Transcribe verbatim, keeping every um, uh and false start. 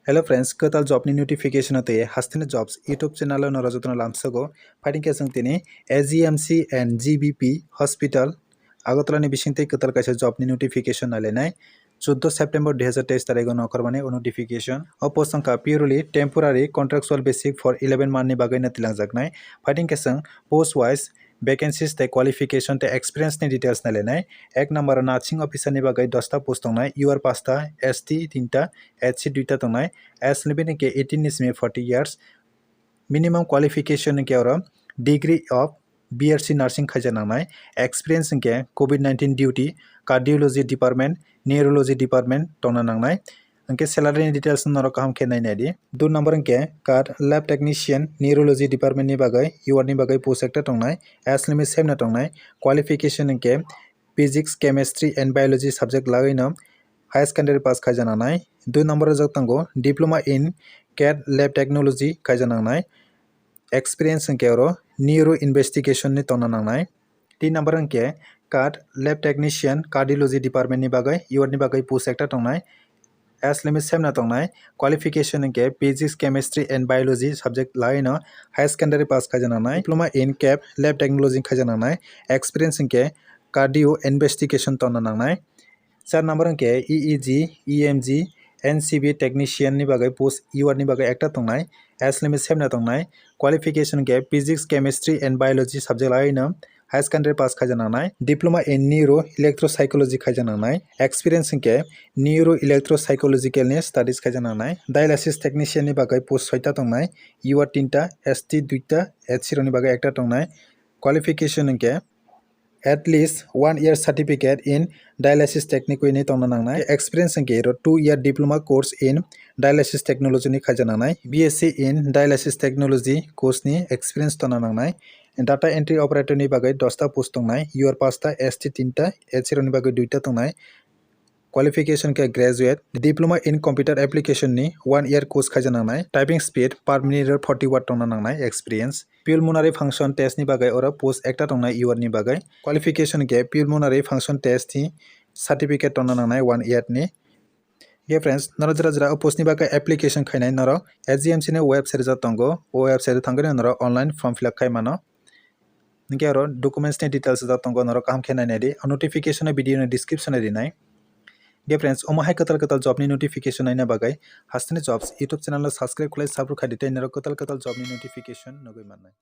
Hello friends, kwtal job ni notification o tei hasteni jobs YouTube channel o norok jotono lamsogo. Phaidi khe chwng tini A G M C and G B P hospital Agartala ni bisingtwi kwtal kaisa job ni notification nailainai. Chuddo September dui hazar teis tarikh o nokhormani o notification. O post wngkha purely temporary contractual basic for eleven month ni bagwi no tilangjaknai. Phaidi khe chwng post wise vacancies tei qualification tei experience ni details nailainai. Ek number o nursing officer ni bagwi dosta post tongnai, U R pasta, S T tinta, H C duita tongnai. Age limit hwnkhe eighteen ni simi forty years. Minimum qualification hwnkhe oro degree of B R C nursing khaija nangnai. Experience hwnkhe covid nineteen duty, cardiology department, neurology department tongna nangnai. Hwnkhe salary ni details no norok kaham khe nai nai di. Dui number hwnkhe cath lab technician neurology department ni bagwi, U R ni bagwi post ekta tongnai. Age limit same no tongnai. Qualification hwnkhe physics, chemistry and biology subject lagwi no higher secondary pass khaija nangnai. Dui number o jak tongo diploma in cath lab technology khaija nangnai. Experience hwnkhe oro neuro investigation ni tongna nangnai. Tin number hwnkhe cath lab technician cardiology department ni bagwi, U R ni bagwi post ekta tongnai. Age limit same no tongnai. Qualification hwnkhe physics, chemistry and biology subject lagwi no higher secondary pass khaija nangnai. Diploma in cath lab technology khaija nangnai. Experience hwnkhe cardio investigation tongna nangnai. Char number hwnkhe E E G, E M G, N C B technician ni bagwi post U R ni bagwi ekta tongnai. Age limit same no tongnai. Qualification hwnkhe physics, chemistry and biology subject lagwi no higher secondary pass khaija nangnai. Diploma in neuro electropsychology khaija nangnai. Experience hwnkhe neuro electropsychological ni studies khaija nangnai. Dialysis technician ni bagwi post soita tongnai. U R tinta, S T duita, H C rokni bagwi ekta tongnai. Qualification hwnkhe at least one year certificate in dialysis technique ni tongna nangnai. Experience hwnkhe oro two year diploma course in dialysis technology ni khaija nangnai. B S C in dialysis technology course ni experience tongna nangnai. Data entry operator ni bagwi dosta post tongnai, U R pasta, S T tinta, H C rokni bagwi duita tongnai. Qualification khe graduate, diploma in computer application ni one year course khaija nangnai. Typing speed per minute forty word tongna nangnai. Experience pulmonary function test ni bagwi oro post ekta tongnai U R ni bagwi. Qualification khe pulmonary function test ni certificate tongna nangnai one year ni. Ye friends, noro jora jora o post ni bagwi application khainai noro A G M C ni website ja tongo, o website o thangwi noro online form fill up khai mano. Hwnkhe oro documents ni details da tongo, norok kaham khe nai nai di. O notification o video ni description o rinai. Hwnkhe friends, omo hai kwtal kwtal job ni notification naina bagwi hasteni jobs YouTube channel no subscribe khlai, subscribe khai di tei norok kwtal kwtal job ni notification nugwi mannai.